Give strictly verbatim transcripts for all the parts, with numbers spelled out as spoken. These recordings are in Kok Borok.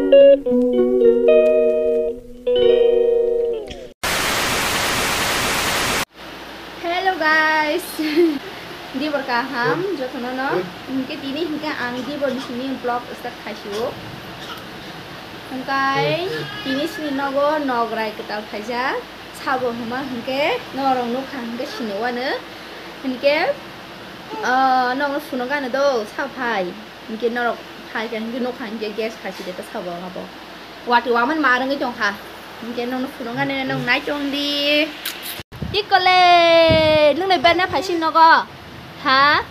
Hello guys, dibor kaham jotono no. Hinkhe tini hinkhe ang dibor ni simi vlog start khaisio. Hinkhe tini sini nogo nograi kwtal khaijak. Sabo hwnma hinkhe norok nukha hinkhe sini wano. Hinkhe, ah, nokno phunukgano do, sabo phai. Hinkhe norok phai kha hinkhe nukha hinkhe gas khaiside ta sabo abo. Watwi wamani ma rwngwi tongkha. Hinkhe nokno phunukgano nong nai tongdi. Ikole, nwngnai berna phaising nogo? Ha?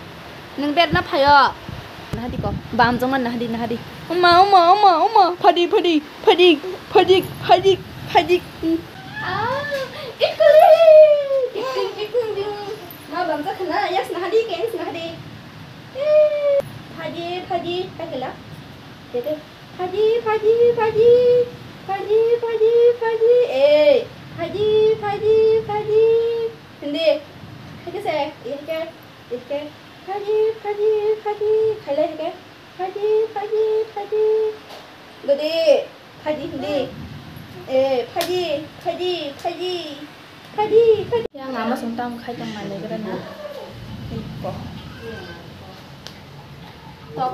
Nwng berna phaio? Nahadi ko. Bam jongma nahadi, nahadi. Uma, uma, uma, uma. Phadi, phadi, phadi, phadi, phadi, phadi. Ah, ikuli. Iking, iking, ding. Ma bam jakha na, yas nahadi, kengs nahadi. Eh, phadi, phadi, phadi la. Dede. Phadi, phadi, phadi. Phadi, phadi, phadi. Eh, phadi, phadi, phadi. Hindi. Hai ke se, iya ke. Ike, phaidi, phaidi, phaidi, khailai hike, phaidi, phaidi, phaidi, gede, phaidi hindi, eh, phaidi, phaidi, phaidi, phaidi, phaidi. Yang lama sung tam khai tong male gede na. Iko. Tok.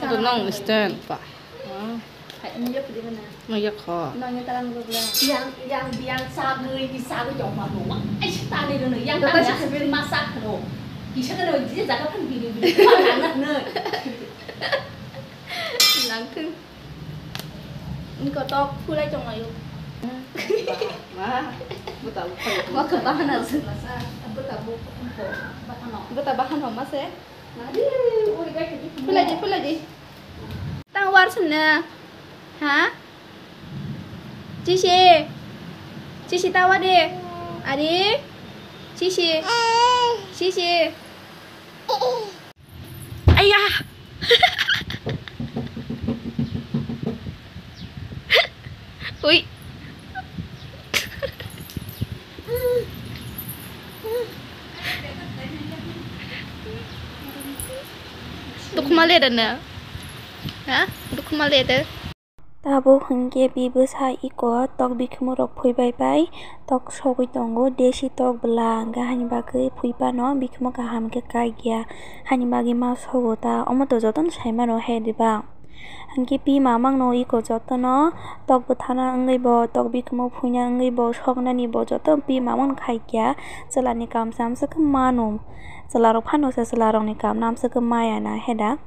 Ito nong stand pa. Hai, ini ya pudi mana? Nang ya kho. Nang ya tarang gubla. Yang, yang, yang sagwi, ni sagwi jong ma no. Ai, si tani no, yang tani ya ma sak no. Kisa no, jije jaga phan bini bini. Ma nang no. Nang thung. Ini kotok pulai jong ayo. Ma, buta buta. Ma kebahana sih. Buta buta. Buta bahana ma se. Pulai di, pulai di. Tang war sene. Ha? Sisi. Sisi tawa de. Ari. Sisi. Sisi. Ayah. Ui. Dukma le da na? Ha? Dukma le da? Tabuk hinkhe bibwsa iko tok bikhimorok phuibai bai tok sogwi tongo, desi tok bwla hwnkhe haini bagwi phuipano bikhimo kaham khe kaikya, haini bagwi ma sogo ta, omo to jotono saimano he diba? Hinkhe pi mamangno iko jotono tok bwthana wngwi bo, tok bikhimo phuina wngwi bo, soknani bo joto pi mamangno khaikya, chwlani kam chamswkhe mano, chwlarok phano se chwlarokni kam namswkhe maya na he da?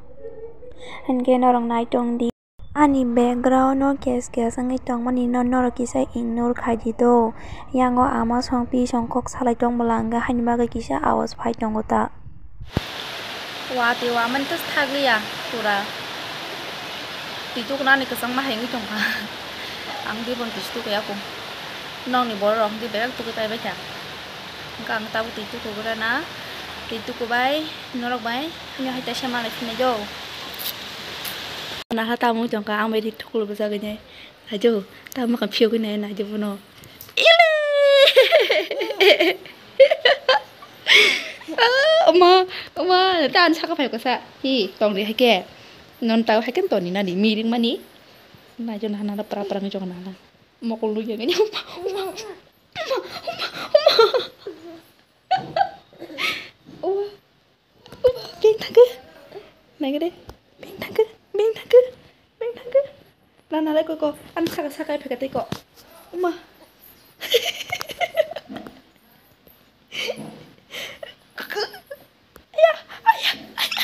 Hinkhe norok nai tongdi. Ani background o kes kes wngwi tongmani no norok kisa ignore khai di do. Yango ama song pi song kok salai tong bwla hwnkhe haini bagwi kisa awas phai tongo ta. Watwi wamani to thakliya pura. Twi tukunani kwchangma hai wngwi tongkha. Ang di bono twi tukuya kung. Nokni borok hwnkhe belai tukui pai baikha. Hwnkhe ang tabuk twi tukugrana. Twi tukubai norok bai. Ino hai teisa malai phunai do. Naha tamo wng tongkha, ang bai ri thukul bwjagwi nai. Naido, tamo kha phiyogwi nai, naido bono. Ele! Ah, oma, oma, ta ani saka phai kasa. Hi, tong ri hai khe. Non tao hai khe toni nani, miring mani. Naido naha nana pra pra ngi jong nana. Mokol nui jagwi nai, oma, oma. Oma, oma, oma. Oma. Beng thangkhe. Naikhe de. Beng thangkhe. Beng thangkhe. Beng thangkhe. Na nalai koko. Ani saka saka pheka tei ko. Uma. Aya, aya, aya.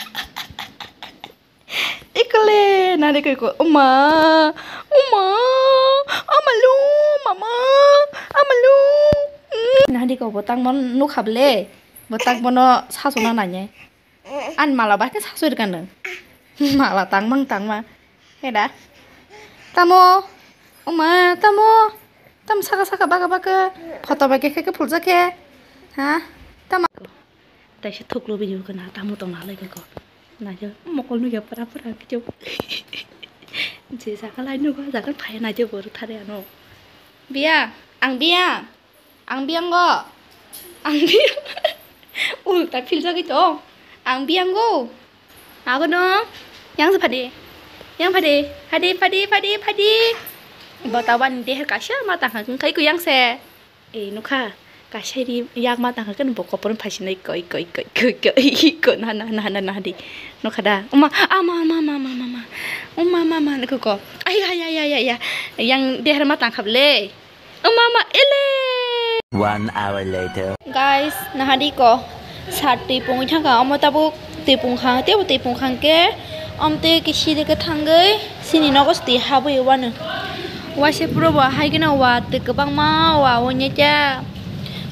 Ikale nari koi ko, uma, uma, amalu, mama, amalu. Mm. Nari ko botang mon nukha ble, botang bono sasuna nanye. An mala bahke sasur kanu. Mala tangmang tangma. Heda. Tamo, uma, tamo, tam saka saka baka baka. Photo bai khe khe phuljakhe. Ha? Tamo. Taisa thuklo bini bwkhano tamo tong nalai khe ko. Naikhe mokol nukya pura pura khe. Je jaga lai nugo, jaga phai naikhe bo rwthare ano. Biya, ang biya, ang biyango, ang biya. Ulta philjagwi tong, ang biyango. Agono, yang se phadi. Yang phadi, phadi, phadi, phadi, phadi. Bo tabani deher kaisa ma tangkha wngkha iko yang se. Ei nukha, kaisa ri yak ma tangkha khe bo kopor phaisinai koi, koi, koi, koi, koi, iko na, na, na, na, na, di. Nukha da. Uma, ama, ama, ama, ama, ama, ama. Uma, ama, ama, nukha ko. Ai, ai, ai, ai, ai, ai. Yang deher ma tangkha le. Mama, ele! One hour later. Guys, nahadi ko sat twi pungwi thangkha, omo tabuk twi pungkha, tebo twi pungkha khe, omtwi kisi de khe thangwi, sini nogo twi habwi wano. Waisa puro bo hai kheno wa twi kwbangma wa wngya khe,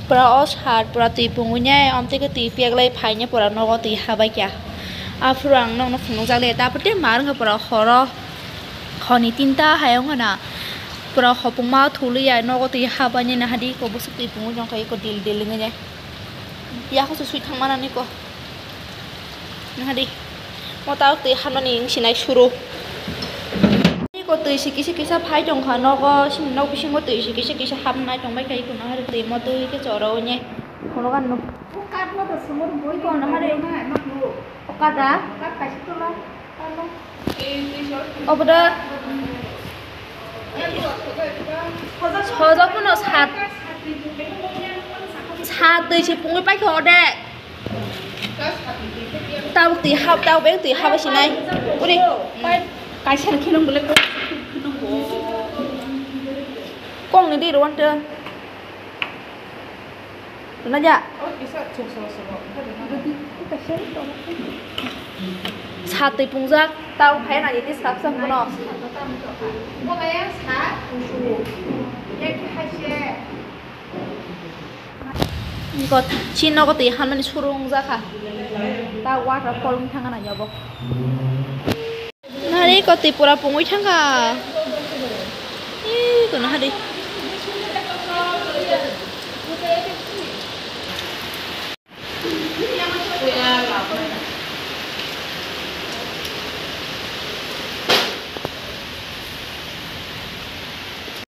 pura o sat pura twi pungwi nai, omtwi khe twi peklai phaina pura nogo twi habai kha. Aphuru ang nokno phunukjak le, tapor tei ma wngkha pura horo. Honi tinta hai wngkha na, pura hopongma thuli ya nogo twi habaini nahadi ko bwswk twi pungwi tongkha iko dil dil wngwi nai. Yakusu sui thangmana niko. Nahadi. Mota twi hamani wngsinai suru. Iko twi si kisa kisa phai tongkha nogo, sini nok bisingo twi si kisa kisa hapnai tongbai kha iko nahadi twi motwi khe choro wngya. Phunukgano. Iko nahadi. Okada. Obo da sojak phano sat, sat twi se pungwi paikha ode. Tabuk twi hap, tabuk beng twi hap sinai. Uri. Kaisa kheno bole kok ni di rwante. Rwna ja. Sa twi pungjak, tau phai na nini sak sak mano. Got, chini nogo twi hamani surung jakha. Ta waterfall wng thangna nai obo. Nari ko Tripura pungwi thangkha. Ih, kono hari.